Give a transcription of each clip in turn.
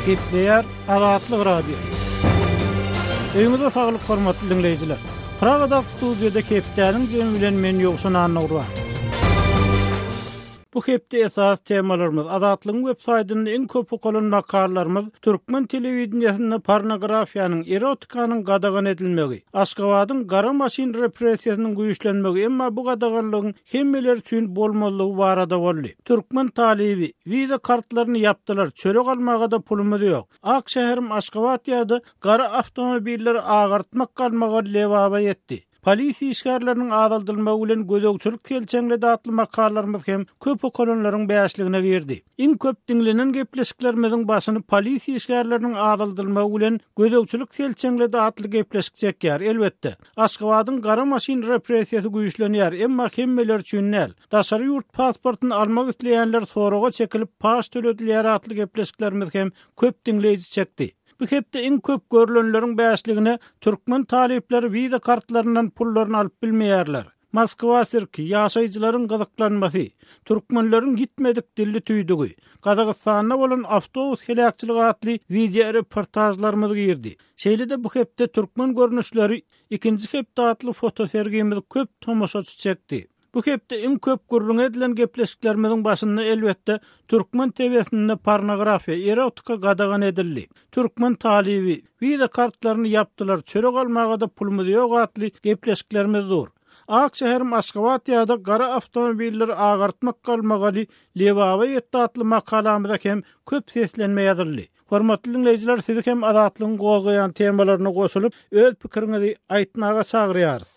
Gepleýär Azatlyk Radiosy. Öýüňize saglyk hormatly diňleýjiler. Pragadaky studiýada hepdäniň jemi bilen men Ýowşan Annagurban. Bu hepde esasy temalarymyz, Azatlygyň web saýtynda iň köp okalan makalalarymyz, türkmen telewideniýesinde pornografiýanyň, erotikanyň gadagan edilmegi, Aşgabadyň gara maşyn repressiýasynyň güýçlenmegi, emma bu gadaganlygyň hemmeler üçin bolmazlygy barada boldy. Türkmen talyby, Wiza kartlaryny ýapdylar, çörek almaga-da pulumyz ýok. Ak şäherim Aşgabat ýa-da gara awtomobilleri agartmak galmagal Lebaba ýetdi. Polisiýa işgärleriniň azaldylmagy bilen gözegçilik selçeňledi atly makalalarymyz hem köp okalanlaryň bäşligine girdi. Iň köp diňlenen gepleşiklerimiziň başyny Polisiýa işgärleriniň azaldylmagy bilen gözegçilik selçeňledi atly gepleşik çekýär. Elbetde, Aşgabadyň gara maşyn repressiýasy güýçlenýär, emma hemmeler üçin däl. Daşary ýurt pasportyny almak isleýänler soraga çekilip paç töledilýär atly gepleşiklerimiz hem köp diňleýji çekdi. Bu hepde iň köp görlenleriň bäşligine türkmen talyplary wiza kartlaryndan pullaryny alyp bilmeýärler. Moskwa sirki, ýaşaýjylaryň gyzyklanmasy, türkmenleriň ýitmedik dilli tüýdügi, Gazagystanda bolan awtobus heläkçiligi atly wideoreportažlarymyz girdi. Şeýle-de bu hepde türkmen görnüşleri ikinji hepde atly fotosergimiz köp tomaşaçy çekdi. Bu hepde iň köp gürrüňi edilen gepleşiklerimiziň başynda elbetde türkmen TW-sinde pornografiýa, erotika gadagan edildi. Türkmen talyby, wiza kartlaryny ýapdylar, çörek almaga-da pulumyz ýok atly gepleşiklerimiz dur. Ak şäherim Aşgabat ýa-da gara awtomobilleri agartmak galmagaly Lebaba ýetdi atly makalamyza hem köp seslenme ýazyldy. Hormatly diňleýjiler sizi hem Azatlygyň gozgaýan temalaryna goşulyp, öz pikiriňizi aýtmaga çagyrýarys.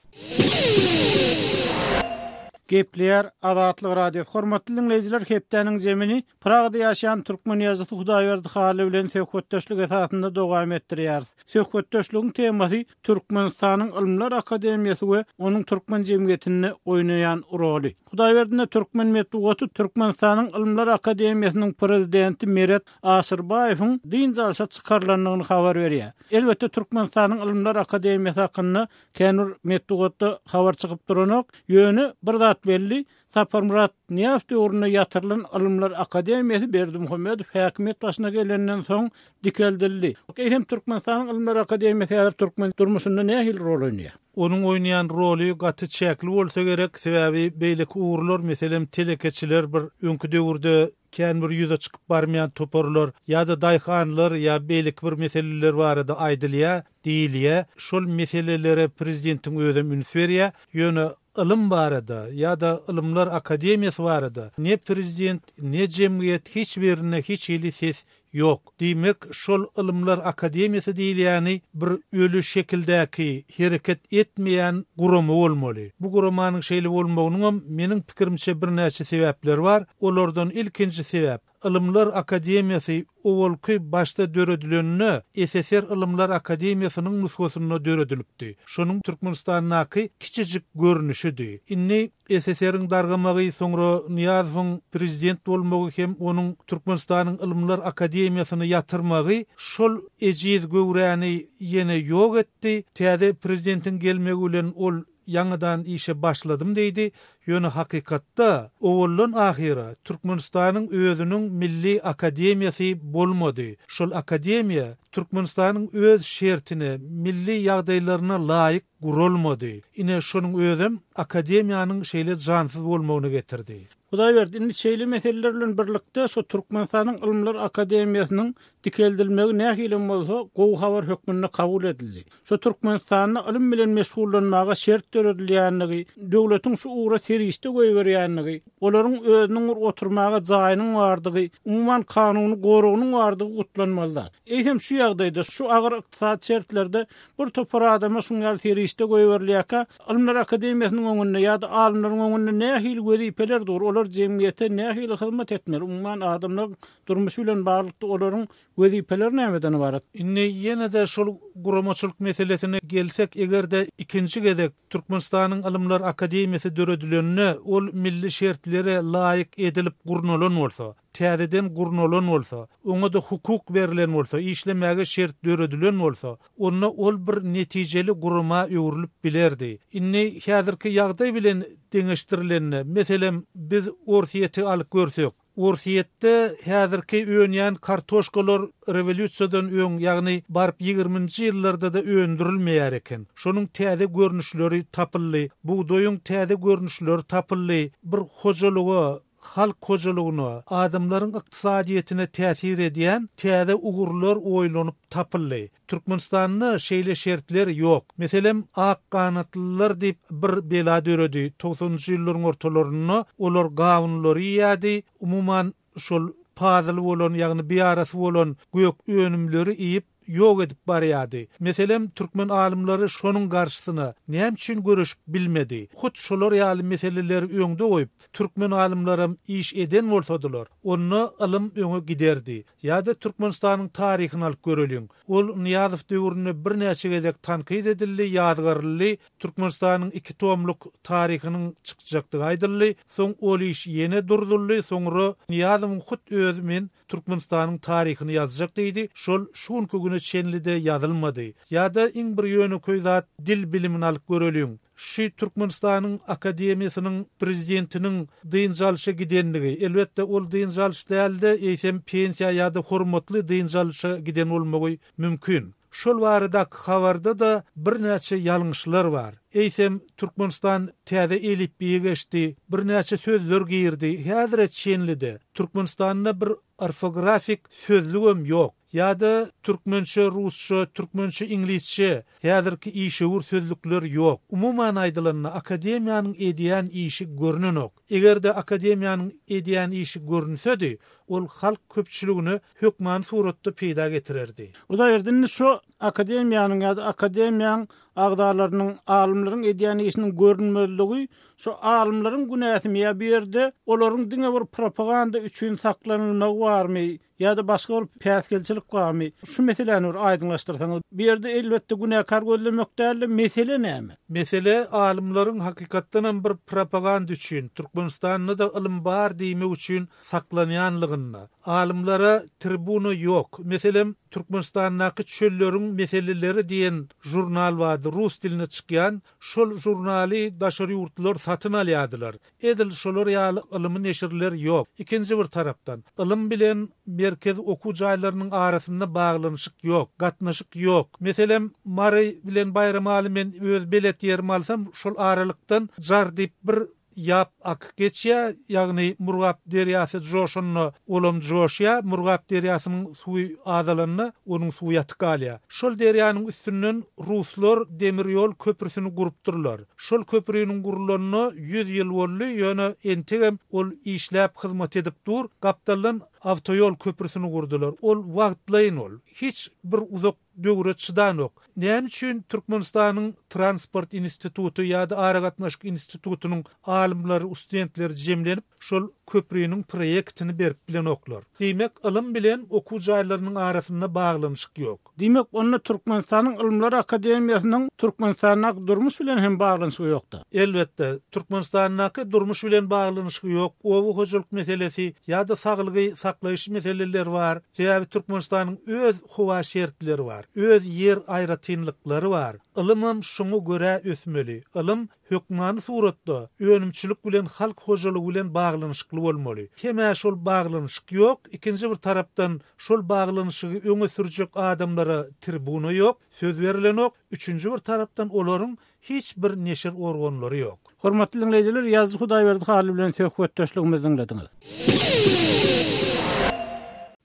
Gepleýär Azatlyk Radiosy. Hormatly diňleýjiler hepdäniň zemini Pragada ýaşaýan türkmen ýazyjysy Hudaýberdi Hally bilen söhbetdeşlik esasynda dowam etdirýäris. Söhbetdeşligiň temasy Türkmenistanyň Ylymlar akademiýasy we onuň türkmen jemgyýetinde oýnaýan roly. Hudaýberdinde türkmen metbugaty Türkmenistanyň Ylymlar akademiýasynyň prezidenti Meret Aşyrbaýewiň dynç alşa çykarylandygyny habar berýär. Elbetde Türkmenistanyň Ylymlar akademiýasy hakynda kän bir metbugatda habar çykyp duranok. Ýöne bir zat belli, Saparmyrat Nyýazow döwründe ýatyrylan Ylymlar akademiýasy Berdimuhamedow häkimiýet başyna gelenden soň dikeldildi. Eýsem Türkmenistanyň Ylymlar akademiýasy häzir türkmen durmuşynda nähili rol oýnaýar? Onuň oýnaýan roly gaty çäkli bolsa gerek, sebäbi beýleki ugurlar, meselem, telekeçiler bir öňki döwürde kän bir ýüze çykyp barmaýan toparlar ýa-da daýhanlar ýa beýleki bir meseleler barada aýdylýar, diýilýär. Şol meselelere prezidentiň özem üns berýär. Ýöne ylym barada ýa-da Ylymlar akademiýasy barada ne prezident, ne jemgyýet hiç birinde hiç hili ses ýok. Diýmek, şol Ylymlar akademiýasy diýilýäni bir öli şekildäki, hereket etmeýän gurama bolmaly. Bu guramanyň şeýle bolmagynyňam meniň pikirimçe birnäçe sebäpleri bar. Olardan ilkinji sebäp, Ylymlar akademiýasy owalky başda döredileninde SSR Ylymlar akademiýasynyň nusgasynda döredilipdi. Şonuň Türkmenistandaky kiçijik görnüşidi. Indi SSR-iň dargamagy, soňra Nyýazowyň prezident bolmagy hem onuň Türkmenistanyň Ylymlar akademiýasyny ýatyrmagy şol ejiz göwräni ýene ýok etdi. Täze prezidentiň gelmegi bilen ol ýaňadan işe başladym diýdi. Ýöne hakykatda owaldan ahyra Türkmenistanyň özüniň milli akademiýasy bolmady. Şol akademiýa Türkmenistanyň öz şertine, milli ýagdaýlaryna laýyk guralmady. Ine, şonuň özem akademiýanyň şeýle jansyz bolmagyna getirdi. Hudaýberdi, indi şeýle meseleler bilen birlikde şu Türkmenistanyň Ylymlar akademiýasynyň dikeldilmegi nähilem bolsa gowy habar hökmünde kabul edildi. Şu Türkmenistanda ylym bilen meşgullanmaga şert döredilýändigi, döwletiň şu ugra serişde goýberýändigi, olaryň özüniň bir oturmaga jaýynyň bardygy, umuman kanuny goragynyň bardygy gutlanmaly zat. Eýsem şu ýagdaýda, şu agyr ykdysady şertlerde Bir topar adama şuň ýaly serişde goýberilýärkä, Ylymlar akademiýasynyň öňünde ýa-da alymlaryň öňünde nähili wezipeler dur, olar jemgyýete nähili hyzmat etmeli, umuman adamlaryň durmuşy bilen baglylykda olaryň wezipeleri nämeden ybarat? Indi ýene-de şol guramaçylyk meselesine gelsek, eger-de ikinji gezek Türkmenistanyň Ylymlar akademiýasy döredilende ol milli şertlere laýyk edilip gurnalan bolsa, täzeden gurnalan bolsa, oňa-da hukuk berlen bolsa, işlemäge şert döredilen bolsa, onda ol bir netijeli gurama öwrülip bilerdi. Indi häzirki ýagdaý bilen deňeşdirilende, meselem, biz Orsýeti alyp görsek. Orsýetde häzirki önýän kartoşkalar rewolýusiýadan öň, ýagny baryp ýigriminji ýyllarda-da öndürilmeýär eken. Şonuň täze görnüşleri tapyldy. Bugdaýyň täze görnüşleri tapyldy. Bir hojalyga, halk hojalygyna, adamlaryň ykdysadyýetine täsir edýän täze ugurlar oýlanyp tapyldy. Türkmenistanda şeýle şertler ýok. Meselem, ak ganatlylar diýip bir bela döredi. Togsanynjy ýyllaryň ortalarynda olar gawunlary iýýärdi, umuman şol pazyly bolan, ýagny biýarasy bolan gök önümleri iýip ýok edip barýardy. Meselem, türkmen alymlary şonuň garşysyna näme üçin göreşip bilmedi? Hut şolar ýaly meseleleri öňde goýup, türkmen alymlaram iş eden bolsadylar, onda ylym öňe giderdi. Ýa-da Türkmenistanyň taryhyny alyp göreliň. Ol Nyýazow döwründe birnäçe gezek tankyt edildi, ýazgaryldy, Türkmenistanyň iki tomluk taryhynyň çykjakdygy aýdyldy. Soň ol iş ýene durduldy, soňra Nyýazowyň hut özi men Türkmenistanyň taryhyny ýazjak diýdi, şol şu günki güne çenli-de ýazylmady. Ýa-da iň bir ýönekeý zat dil bilimini alyp göreliň. Şu Türkmenistanyň akademiýasynyň prezidentiniň dynç alşa gidenligi, elbetde, ol dynç alyş däl-de, eýsem pensiýa ýa-da hormatly dynç alşa giden bolmagy mümkin. Şol baradaky habarda-da birnäçe ýalňyşlar bar. Eýsem, Türkmenistan täze elipbiýe geçdi, birnäçe sözler girdi, häzire çenli-de Türkmenistanda bir orfografik sözlügem ýok. Ýa-da türkmençe, rusça, türkmençe, iňlisçe häzirki işewür sözlükler ýok. Umuman aýdylanda, akademiýanyň edýän işi görnenok. Eger-de akademiýanyň edýän işi görünsedi, ol halk köpçüligine hökmany suratda peýda getirerdi. Hudaýberdi, indi şu akademiýanyň ýa-da akademiýaň agzalarynyň, alymlaryň edýän işiniň görünmezligi şu alymlaryň günäsimi ýa bu ýerde olaryň diňe bir propaganda üçin saklanylmagy barmy? Ýa-da başga bir päsgelçilik barmy? Şu meseläni bir aýdyňlaşdyrsaňyz. Bu ýerde elbetde günäkär gözlemek däl-de, mesele näme? Mesele alymlaryň hakykatdanam bir propaganda üçin, Türkmenistanda-da ylym bar diýmek üçin saklanýanlygynda. Alymlara tribuna ýok. Meselem, Türkmenistandaky çölleriň meseleleri diýen žurnal bardy, rus dilinde çykýan. Şol žurnaly daşary ýurtlular satyn alýardylar. Edil şolar ýaly ylymy neşirler ýok. Ikinji bir tarapdan, ylym bilen merkezi okuw jaýlarynyň arasynda baglanyşyk ýok, gatnaşyk ýok. Meselem, Mary bilen Baýramaly men öz belet ýerimi alsam, şol aralykdan jar diýip bir ýap akyp geçýär, ýagny Murgap derýasy joşanda olam joşýar, Murgap derýasynyň suwy azalanda onuň suwy ýatyp galýar. Şol derýanyň üstünden ruslar demir ýol köprüsini gurupdyrlar. Şol köpriniň gurlanyna 100 ýyl boldy, ýöne entegem ol işläp hyzmat edip dur. Gapdaldan awtoýol köprüsini gurdular. Ol wagtlaýyn ol. Hiç bir uzak döwre çydanok. Näme üçin Türkmenistanyň Transport instituty ýa-da Aragatnaşyk institutynyň alymlary, studentleri jemlenip şol köpriniň proýektini berip bilenoklar? Diýmek, ylym bilen okuw jaýlarynyň arasynda baglanyşyk ýok. Diýmek, onda Türkmenistanyň Ylymlar akademiýasynyň Türkmenistandaky durmuş bilen hem baglanyşygy ýok-da? Elbetde, Türkmenistandaky durmuş bilen baglanyşygy ýok. Oba hojalyk meselesi ýa-da saglygy saklaýyş meseleleri bar. Sebäbi Türkmenistanyň öz howa şertleri bar, öz ýer aýratynlyklary bar. Ylymam şoňa görä ösmeli. Ylym hökmany suratda önümçilik bilen halk hojalygy bilen baglanyşykly bolmaly. Hem-ä şol baglanyşyk ýok, ikinji bir tarapdan şol baglanyşygy öňe sürjek adamlara tribuna ýok, söz berilenok, üçünji bir tarapdan olaryň hiç bir neşir organlary ýok. Hormatly diňleýjiler, ýazyjy Hudaýberdi Hally bilen söhbetdeşligimizi diňlediňiz.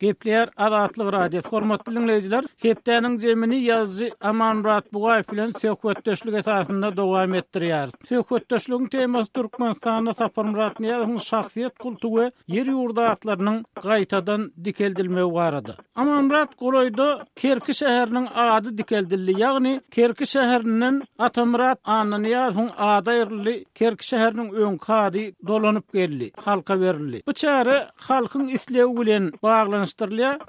Gepleýär Azatlyk Radiosy. Hormatly diňleýjiler, hepdäniň jemini ýazyjy Amanmyrat Bugaýew bilen söhbetdeşlik esasynda dowam etdirýäris. Söhbetdeşligiň temasy Türkmenistanda Saparmyrat Nyýazowyň şahsyýet kulty we ýer-ýurt atlarynyň gaýtadan dikeldilmegi barada. Amanmyrat golaýda Kerki şäheriniň ady dikeldildi, ýagny Kerki şäherinden Atamyrat Annanyýazowyň ady aýryldy, Kerki şäheriniň öňki ady dolanyp geldi, halka berildi. Bu çäre halkyň islegi bilen baglanyşdyrylýar.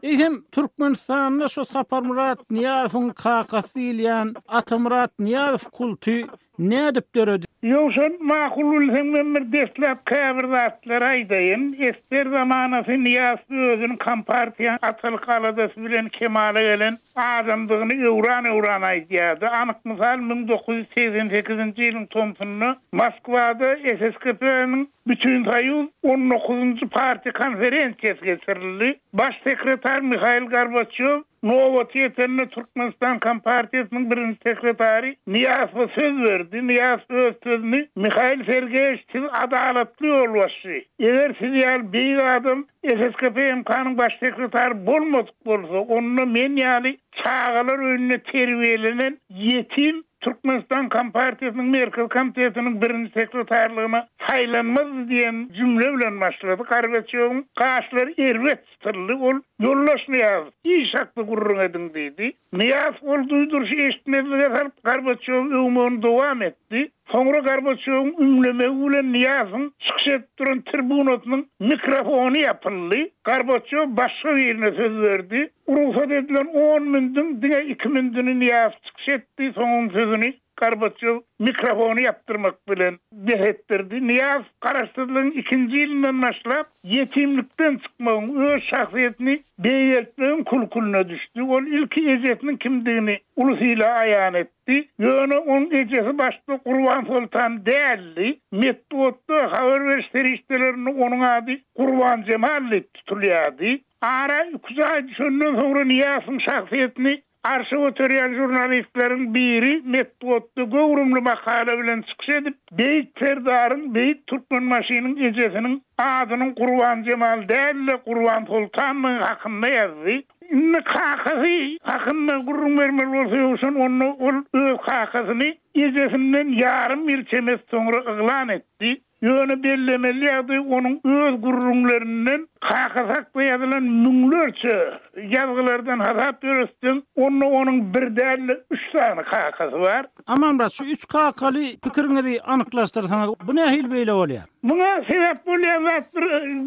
Eýsem, Türkmenistanda şu Saparmyrat Nyýazowyň kakasy diýilýän Atamyrat Nyýazow kulty nädip döredi? Ýowşan, makul bilseň men bir deslap käbir zatlary aýdaýyn. Esger zamanasy Nyýazow özüniň kompartiýanyň atalyk aladasy bilen kemala gelen adamdygyny öwran-öwran aýdýardy. Anyk mysal, 1988-nji ýylyň tomsunda Moskwada SSKP-niň Bütinsoýuz on dokuzynjy partiýa konferensiýasy geçirildi. Baş sekretar Mihail Gorbaçýow nobaty ýetende Türkmenistan Kompartiýasynyň birinji sekretary Nyýazowa söz berdi. Nyýazow öz sözüni Mihail Sergeýewiç siz adalatly ýolbaşçy. Eger siz ýaly beýik adam SSKP MK-nyň baş sekretary bolmadyk bolsa, onda men ýaly çagalar öýünde terbiýelenen ýetim Türkmenistan Kompartiýasynyň Merkezi Komitetiniň birinji sekretarlygyna saýlanmazdy diýen jümle bilen başlady. Gorbaçýowyň gaşlary erbet çytyldy. Ol, Ýoldaş Nyýazow, iş hakda gürrüň ediň diýdi. Nyýazow ol duýduryşy eşitmezlige salyp, Gorbaçýowy öwmegini dowam etdi. Soňra Gorbaçýowyň ümlemegi bilen Nyýazowyň çykyş edip duran tribunasynyň mikrofony ýapyldy. Gorbaçýow başga birine söz berdi. Rugsat edilen on mündüň diňe iki mündüni Nyýazow çykyş etdi, soň sözüni Gorbaçýow mikrofony ýapdyrmak bilen bes etdirdi. Nyýazow garaşsyzlygyň ikinji ýylyndan başlap ýetimlikden çykmagyň, öz şahsyýetini beýgeltmegiň kül-külüne düşdi. Ol ilki ejesiniň kimdigini ulus-ile aýan etdi. Ýöne onuň ejesi başda Gurbansoltan däldi. Metbugatda, habar beriş serişdelerinde onuň ady Gurbanjemal diýip tutulýardy. Ara iki aý düşenden soňra Nyýazowyň şahsyýetini arşa göterýän žurnalistleriň biri metbugatda göwrümli makala bilen çykyş edip, Beýik Serdaryň, Beýik Türkmenbaşynyň ejesiniň adynyň Gurbanjemal däl-de, Gurbansoltandygy hakynda ýazdy. Indi kakasy hakynda gürrüň bermeli bolsa Ýowşan, onda ol öz kakasyny ejesinden ýarym ýyl çemesi soňra yglan etdi. Ýöne bellemeli ýagdaý onuň öz gürrüňlerinden kakasy hakda ýazylan müňlerçe ýazgylardan hasap ýöretseň, onda onuň bir däl-de üç sany kakasy bar. Amanmyrat, şu üç kakaly pikiriňizi anyklaşdyrsaňyz, bu nähili beýle bolýar? Muňa sebäp bolýan zat bir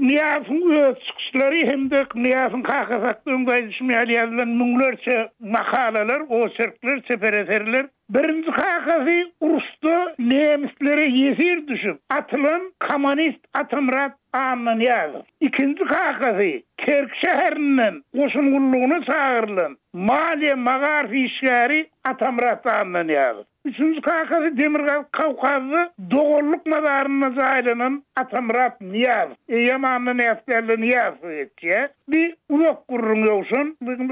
Nyýazowyň öz çykyşlary hem-de Nyýazowyň kakasy hakda öňde aýdyşym ýaly ýazylan müňlerçe makalalar, oçerkler, çeper eserler. Birinji kakasy uruşda nemislere ýesir düşüp, atylan kommunist Atamyrat Annanyýazow. Ikinji kakasy Kerki şäherinden goşun gullugyna çagyrylan maliýe magaryf işgäri Atamyrat Annanyýazow. Üçünji kakasy Demirgazyk Kawkazda doganlyk mazarynda jaýlanan Atamyrat Nyýazow. Eýýäm Annanyýazow däl-de Nyýazowa geçýär. Bi uzak gürrüň Ýowşan.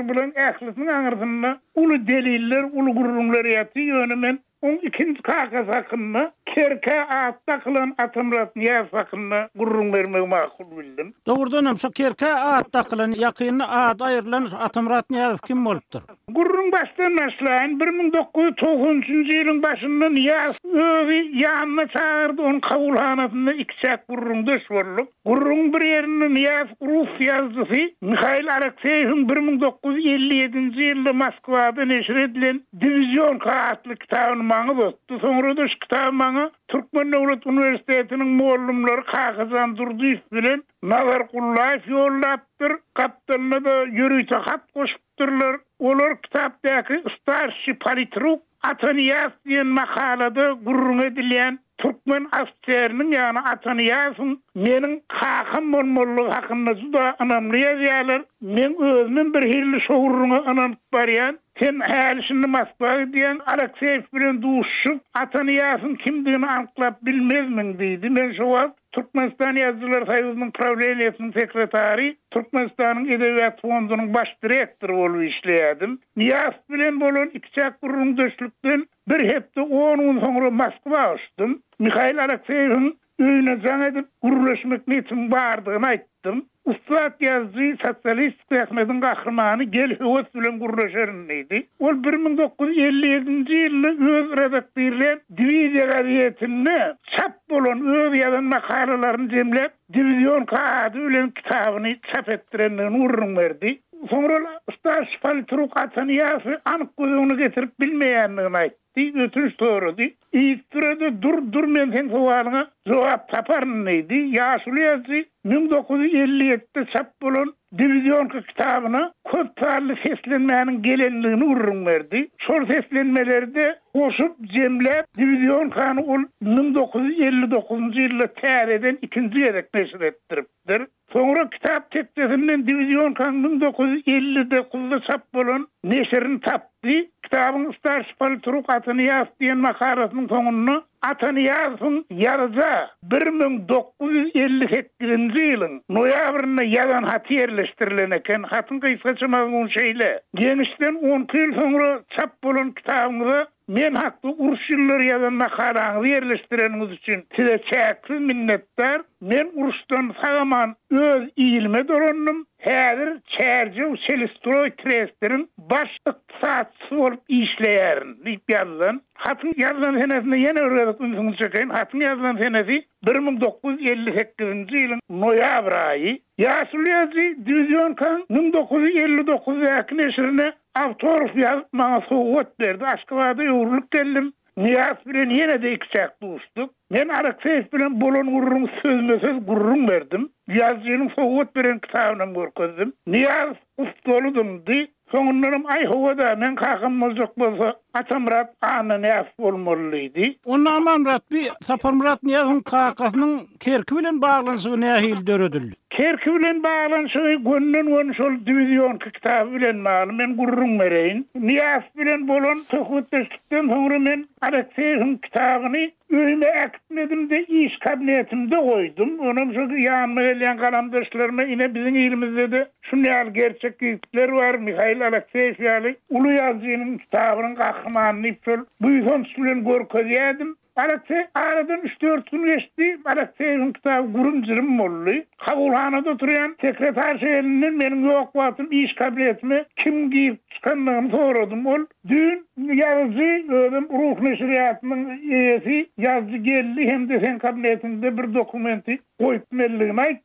Bularyň ählisiniň aňyrsynda uly deliller, uly gürrüňler ýatyr. Ýöne men oň ikinji kakasy hakynda, Kerkä at dakylan Atamyrat Nyýazow hakynda gürrüň bermegi makul bildim. Dogrudan hem, şo Kerkä at dakylan, ýakynda ady aýrylan şo Atamyrat Nyýazow kim bolupdyr? Gürrüň başdan başlaýyn. 1993 üçünji ýylyň başynda Nyýazow özi ýanyna çagyrdy, onuň kabulhanasynda ikiçäk gürrüňdeş bolduk. Gürrüňiň bir ýerinde Nyýazow rus ýazyjysy Mihail Alekseýewiň 1957-nji ýylda Moskwada neşir edilen Diwizionka atly kitabyny maňa uzatdy. Soňra-da şu kitaby maňa Türkmen döwlet uniwersitetiniň mugallymlary Kakajan Durdyýew bilen Nazar Gullaýew ýollapdyr. Gapdalyna-da ýörite hat goşupdyrlar. Olar kitapdaky Starşiý politruk Atanyýaz diýen makalada gürrüňi edilýän türkmen ofiseriniň, ýagny Atanyýazowyň meniň kakam bolmalydygy hakynda juda ynamly ýazýarlar. Meň özümem birhili şo gürrüňe ynanyp barýan. Sen häli-şindi Moskwa gidýäň, Alekseýew bilen duşuşyp, Atanyýazowyň kimdigini anyklap bilmezmiň diýdi. Men şo wagt Türkmenistan Ýazyjylar soýuzynyň prawleniýesiniň sekretary, Türkmenistanyň Edebiýat fondunyň baş direktory bolup işleýärdim. Nyýazow bilen bolan ikiçäk gürrüňdeşlikden bir hepde on gün soňra Moskwa uçdum. Mihail Alekseýewiň öýüne jaň edip, gürleşmek niýetimiň bardygyny aýtdym. Ussat ýazyjy, Sosialistik zähmetiň gahrymany, gel höwes bilen gürleşerin diýdi. Ol 1957-nji ýylda öz redaktirlän Diwiziýa gazetinde çap bolan öz ýazan makalalaryny jemläp, Diwizionka ady bilen kitabyny çap etdirendigini gürrüň berdi. Soňra ol starşi politruk Atanyýazowy anyk göz öňüne getirip bilmeýändigini aýtdy. Diýip ötünç sorady. Yzysüre-de Dur, dur men seň sowalyňa jogap taparyn diýdi. Ýaşuly ýazyjy 1957-de çap bolan. Diwizionka kitabyna köp sanly seslenmäniň gelendigini gürrüň berdi. Şol seslenmeleri-de goşup, jemläp, Diwizionkany ol 1959-njy ýylda täzeden ikinji gezek neşir etdiripdir. Soňra kitap tekjesinden Diwizionkanyň 1959-da çap bolan neşirini tapdy. Kitabyň Starşi politruk Atanyýazow diýen makalasynyň soňunda Atanyýazowyň ýazyja 1958-nji ýylyň noýabrynda ýazan haty ýerleşdirilen eken. Hatyň gysgaça mazmuny şeýle, Ýeňişden on iki ýyl soňra çap bolan kitabyňyza Men hakda uruş ýyllary ýazan makalaňyzy ýerleşdireniňiz üçin size çäksiz minnetdar. Men uruşdan sag-aman öz ilime dolandym. Häzir Çärjew Selstroý trestiniň baş ykdysatçysy bolup işleýärin, diýip ýazylan. Hatyň ýazylan senesine ýene bir gezek ünsüňizi çekeýin. Hatyň ýazylan senesi 1958-nji ýylyň noýabr aýy. Ýaşuly ýazyjy Diwizionkaň 1959-daky neşirine Awtograf ýazyp maňa sowgat berdi. Aşgabada öwrülip geldim. Nyýaz bilen ýene-de ikiçäk duşduk. Men Alekseýew bilen bolan gürrüňi sözme-söz gürrüň berdim. Ýazyjynyň sowgat beren kitabynam görkezdim. Nyýazow gussaly dymdy. Soňundanam Aý hawa-da, meň kakam boljak bolsa, Atamyrat Annanyýazow bolmaly diýdi. Onda Amanmyrat bi Saparmyrat Nyýazowyň kakasynyň Kerki bilen baglanyşygy nähili döredildi? Kerki bilen baglanyşygy gönden-göni şol diwizionki kitaby bilen bagly. Men gürrüň bereýin. Nyýazow bilen bolan söhbetdeşlikden soňra men Alekseýewiň kitabyny öýüme äkitmedim-de, iş kabinetimde goýdum. Onam şo ýanyma gelýän galamdaşlaryma ine biziň ilimizde-de şuny ýaly gerçek ýigitler bar, Mihail Alekseýew ýaly uly ýazyjynyň kitabynyň gahrymany diýip şol buýsanç bilen görkezýärdim. Alekseý aradan üç-dört gün geçdi. Alekseýewiň kitaby gürüm-jürüm boldy. Kabulhanada oturýan sekretarşa elinden meniň ýok wagtym iş kabinetime kim girip çykandygyny soradym. Ol, Düýn ýazyjy, özem Ruh neşirýatynyň eýesi ýazyjy geldi hem-de seň kabinetiňde bir dokumenti goýup melligini aýtdy.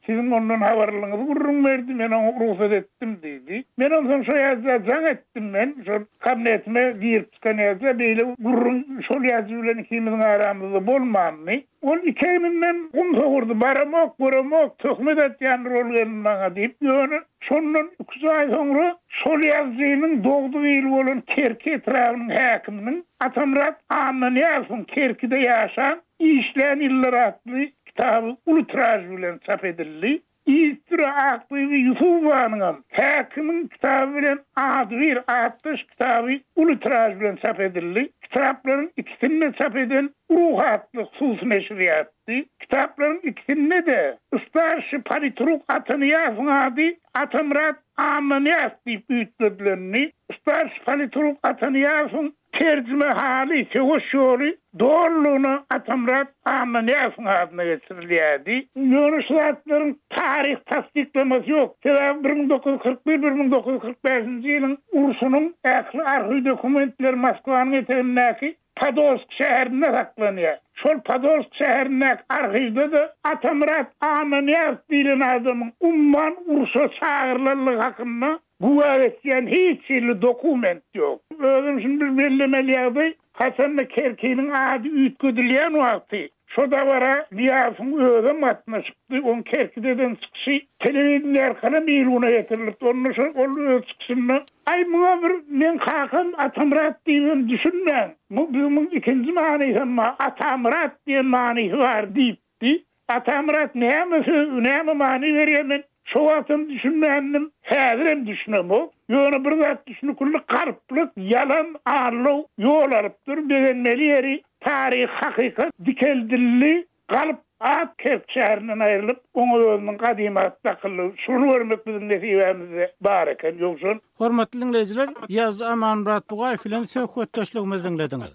Siziň ondan habarlygyňyzy gürrüň berdi, men oňa rugsat etdim diýdi. Men onsoň şo ýazyja jaň etdim men, şol kabinetime girip çykan ýazyja, beýle gürrüň şol ýazyjy bilen ikimiziň aramyzda bolmandy. Ol iki egninden gum sowurdy, baramok, göremok, töhmet atýandyr ol gelin maňa diýip, ýöne şondan iki-üç aý soňra şol ýazyjynyň dogduk ili bolan Kerki etrabynyň häkiminiň Atamyrat Annanyýazowyň Kerkide ýaşan Işlän ýyllar atly kitaby uly tiraž bilen çap edildi. Yzysüre Akbibi Ýusupowanyňam Häkimiň kitaby bilen adybir atdaş kitaby uly tiraž bilen çap edildi. Kitaplaryň ikisini-de çap eden Ruh atly hususy neşirýatdy. Kitaplaryň ikisinde-de Starşi politruk Atanyýazowyň ady Atamyrat Annanyýazow diýip üýtgedilendi. Starşi politruk Atanyýazowyň Terjimehaly, söweş ýoly dolulygyna Atamyrat Annanyýazowyň adyna geçirilýärdi. Ýöne şu zatlaryň taryhy tassyklamasy ýok. Sebäbi 1941, 1945-nji ýylyň urşunyň ähli arhiw dokumentleri Moskwanyň etegindäki Podolsk şäherinde saklanýar. Şol Podolsk şäherindäki arhiwde-de Atamyrat Annanyýazow diýlen adamyň umuman urşa çagyrylanlygy hakynda Güwä geçýän hiç hili dokument ýok. Özüm şuny bir bellemeli ýagdaý, haçanda Kerkiniň ady üýtgedilýän wagty, şo dabara Nyýazowyň özem gatnaşypdy, oň Kerkide eden çykyşy telewideniýe arkalam il-güne ýetirilipdi. Onda şo ol öz çykyşynda, Aý, muňa bir meň kakam Atamyrat diýibem düşünmäň, muň ikinji manysam bar, Atamyrat diýen manysy bar diýipdi. Diýip, Atamyrat näme söz, näme many berýär, men şo wagtam düşünmändim, häzirem düşünemok. Ýöne bir zat düşnükli, galplyk, ýalan, aldaw ýol alypdyr. Begenmeli ýeri, taryhy hakykat dikeldildi, galp at Kerk şäherinden aýrylyp, oňa özüniň gadymy ady dakyldy. Şuny görmek biziň nesibämizde bar eken, ýogsam. Hormatly diňleýjiler, ýazyjy Amanmyrat Bugaýew bilen söhbetdeşligimizi diňlediňiz.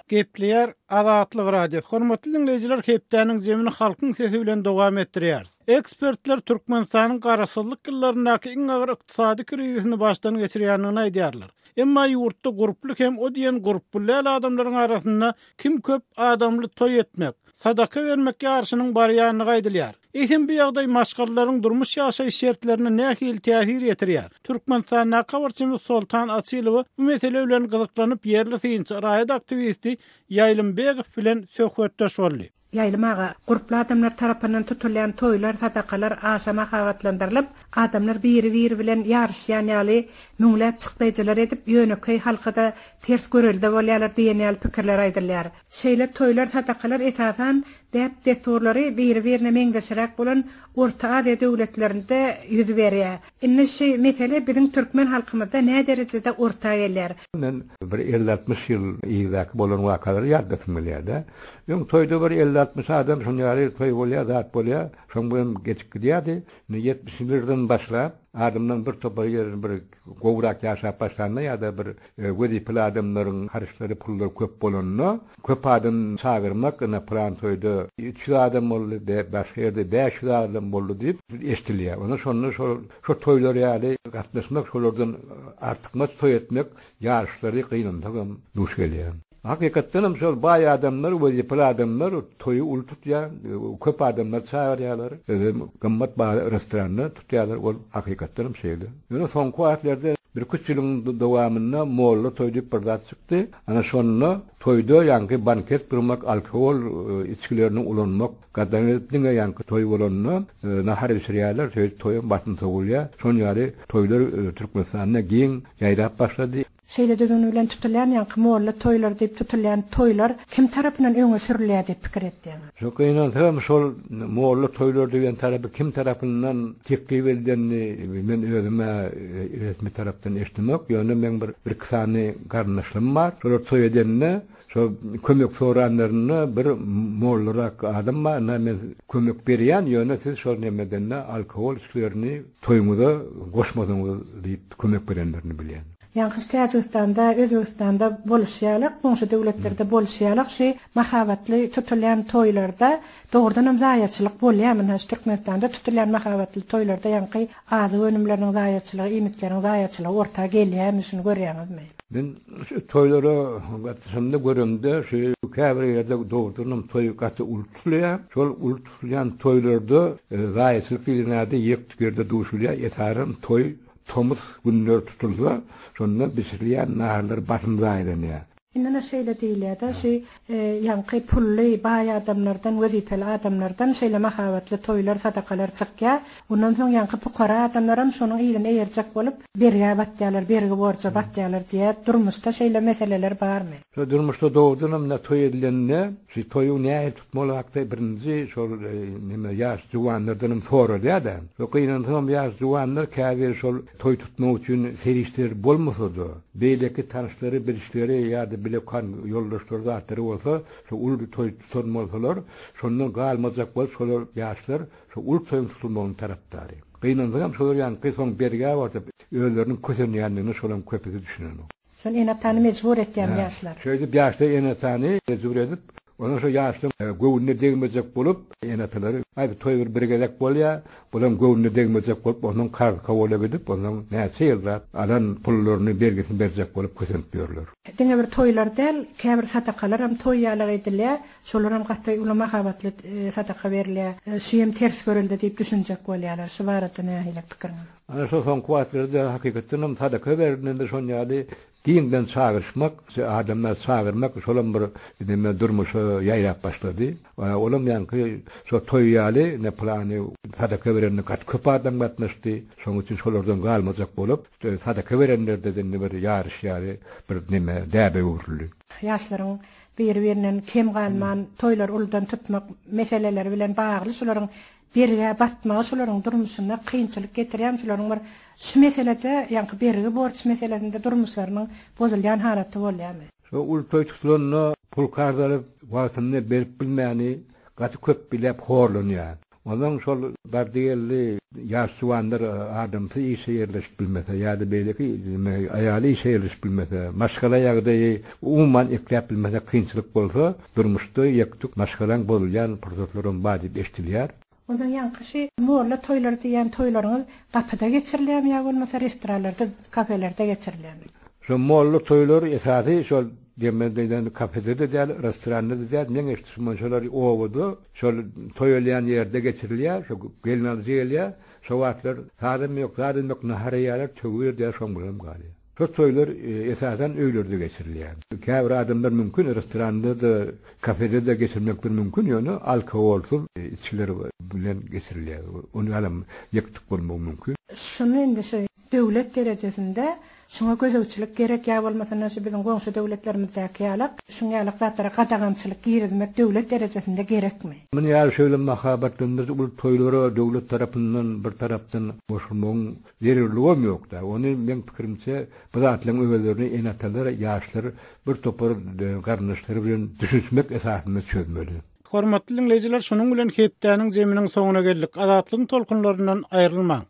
Gepleýär Azatlyk Radiosy. Hormatly diňleýjiler, hepdäniň jemini Halkyň sesi bilen dowam etdirýäris. Ekspertler Türkmenistanyň garaşsyzlyk ýyllaryndaky iň agyr ykdysady krizisini başdan geçirýändigini aýdýarlar. Emma ýurtda gurply hem o diýen gurply däl adamlaryň arasynda kim köp adamly toý etmek, sadaka bermek ýaryşynyň barýandygy aýdylýar. Eýsem bu ýagdaý maşgalalaryň durmuş-ýaşaýyş şertlerine nähili täsir ýetirýär? Türkmenistandaky habarçymyz Soltan Açylowa bu mesele bilen gyzyklanyp ýerli synçy, raýat aktiwisti Ýaýlym Begow bilen söhbetdeş boldy. Ýaýlym aga, gurply adamlar tarapyndan tutulýan toýlar, sadakalar aşa mahabatlandyrylyp, adamlar biri-biri bilen ýaryşýan ýaly, müňläp çykdaýjylar edip, ýönekeý halka-da ters görelde bolýarlar diýen ýaly pikirler aýdylýar. Şeýle toýlar, sadakalar esasan däp-dessurlary biri-birine meňzeşräk bolan Orta Aziýa döwletlerinde ýüz berýär. Indi şu mesele biziň türkmen halkymyzda näderejede orta gelýär? Men bir elli-altmyş ýyl yzdaky bolan wakalary ýatlasym gelýär-de. Öň toýda bir elli-altmyş adam şoň ýaly toý bolýar, zat bolýar, şoň bilen geçip gidýärdi. Indi ýetmişinji başlap, adamlaryň bir topary ýerini bir gowurak ýaşap başlanda ýa-da bir wezipeli adamlaryň haryçlary, pullary köp bolanda, köp adam çagyrmak, ine pylan toýda 300 adam boldy, başga ýerde 500 adam boldy diýip eşidilýär. Onda şonda şol şo toýlar ýaly gatnaşmak, şolardan artykmaç toý etmek ýaryşlary gynansagam duş gelýär. Hakykatdan hem şol baý adamlar, wezipeli adamlar toýy uly tutýar, köp adamlary çagyrýarlar, özem gymmat bahaly restoranda tutýarlar, ol hakykatdan hem şeýle. Ýöne soňky wagtlarda birküç ýylyň dowamynda molla toý diýip bir zat çykdy. Ana şonda toýda ýaňky banket gurmak, alkogol içgilerini ulanmak gadagan edilip, diňe ýaňky toý bolanda nahar bişirýärler, şeýdip toýam basym sowulýar. Şon ýaly toýlar Türkmenistanda giň ýaýrap başlady. Şeýle düzgün bilen tutulýan ýaňky molla toýlary diýip tutulýan toýlar kim tarapyndan öňe sürülýär diýip pikir etýäňiz? Şo gynansagam şol molla toýlary diýen tarapy kim tarapyndan teklip edilenini men özüm-ä resmi tarapdan eşidemok. Ýöne meň bir birki sany garyndaşlarym bar. Şolar toý edende şo kömek soranlarynda bir mollarak adam bar, ynha men kömek berýän, ýöne siz şol nemedende alkogol içgilerini toýuňyza goşmasaňyz diýip kömek berenlerini bilýän. Ýaňky şu Täjigistanda, Özbegistanda boluşy ýalak, goňşy döwletlerde boluşy ýalak şu mahabatly tutulýan toýlarda dogrudanam zaýaçylyk bolýarmy? Ynha şu Türkmenistanda tutulýan mahabatly toýlarda ýaňky azyk önümleriniň zaýaçylygy, iýmitleriň zaýaçylygy orta gelýärmi, şuny görýäňizmi? Men şu toýlara gatnaşamda göremde şu käbir ýerde dogrudanam toý gaty uly tutulýar. Şol uly tutulýan toýlarda zaýaçylyk diýlen zady ýek-tük ýerde duşulýar. Esasan toý Tomus günleri tutulsa, şonda bişirilýän naharlar basym zaýalanýar. Indi-ne şeýle diýilýär-de, şu ýaňky pully, baý adamlardan, wezipeli adamlardan şeýle mahabatly toýlar, sadakalar çykýar. Ondan soň ýaňky pukara adamlaram şonuň yzyna eýerjek bolup, bergä batýarlar, bergi-borja batýarlar diýýär. Durmuşda şeýle meseleler barmy? Şo durmuşda dogrudanam ine toý edilende, şu toýuň nähili tutmaly hakda birinji şol neme ýaş juwanlardanam soralýar-da. Şo gynansagam ýaş juwanlar käbiri şol toý tutmak üçin serişdeleri bolmasa-da, beýleki tanyşlary, bilişleri ýa-da bile okan ýoldaşlary zatlary bolsa, şo uly toý tutan bolsalar, şondan galmajak bolup şolar ýaşlar şo uly toýuň tutulmagynyň tarapdary. Gynansagam şolar ýaňky soň bergä batyp, özleriniň kösenýändigine şolaryň köpüsi düşünenok. Şol ene-atany mejbur etýän ýaşlar. Şeýdip ýaşlar ene-atany mejbur edip, ondan şo ýaşlaryň göwnüne degmejek bolup, ene-atalary, aý bu toý bir bir gezek bolýar, bulaň göwnüne degmejek bolup, onsoň karz-kawola gidip, onsoň näçe ýyllap alan pullaryny, bergisini berjek bolup kösenip ýörler. Diňe bir toýlar däl, käbir sadakalaram toý ýalak edilýär. Şolaram gaty uly mahabatly sadaka berilýär. Şu hem ters görelde diýip düşünjek bolýarlar. Şu barada nähili pikiriňiz? Ana şo soňky wagtlarda hakykatdan hem sadaka berilende şon ýaly giňden çagyryşmak, adamlary çagyrmak şolam bir neme durmuşa ýaýrap başlady. Olam ýaňky şo toý ýaly ine pylany sadaka berende gaty köp adam gatnaşdy. Şoň üçin şolardan galmajak bolup sadaka berenlerde indi bir ýaryş ýaly bir neme däbe öwrüldi. Ýaşlaryň biri-birinden kem galman toýlary uludan tutmak meseleleri bilen bagly şularyň Bergä batmagy şolaryň durmuşynda kynçylyk getirýärmi şolaryň bir şu meselede ýaňky bergi borç meselesinde durmuşlarynyň bozulýan halaty bolýarmy? Şo uly toý tutulanda pul karz alyp wagtynda berip bilmäni gaty köp biläp horlanýar. Onsoň şol bardy-geldi ýaş juwanlar adamsy işe ýerleşip bilmese ýa-da beýleki aýaly işe ýerleşip bilmese, maşgala ýagdaýy umuman ekläp bilmese kynçylyk bolsa, Durmuşda ýek-tük maşgalaň bozulýan pursatlaram bar diýip eşdilýär. Onsoň ýaňky şi molla toýlary diýýän toýlaryňyz gapyda geçirilýärmi ýa bolmasa restoranlarda, kafelerde geçirilýärmi? Şo molla toýlary esasy şol demme diýlen kafede-de däl, restoranda-da däl, meň eşidişim boýunça şolar obada şol toý bolýan ýerde geçirilýär, şo gelnalyjy gelýär, şo wagtlar sazam ýok, zadam ýok, nahar iýýärler, töwir edýär, şoň bilenem galýar. Şo toýlar esasan öýlerde geçirilýär. Käbir adamlar mümkin restoranda-da, kafede-de geçirmekleri mümkin, ýöne alkogolsyz içgiler bilen geçirilýär. Ony ýalam ýek-tük bolmagy mümkin. Şuny indi şu döwlet derejesinde şuňa gözegçilik gerek ýa bolmasanda şu biziň goňşy döwletlerimizdäki ýalak şuň ýalak zatlara gadagançylyk girizmek döwlet derejesinde gerekmi? Muny ýaly şeýle mahabatlandyryjy uly toýlara döwlet tarapyndan bir tarapdan goşulmagyň Zerurlygam ýok-da. Ony meň pikirimçe bu zatlaryň özlerini ene-atalar, ýaşlar bir topar garyndaşlary bilen düşünişmek esasynda çözmeli. Hormatly diňleýjiler şunuň bilen hepdäniň zeminiň soňuna geldik. Azatlygyň tolkunlaryndan aýrylmaň.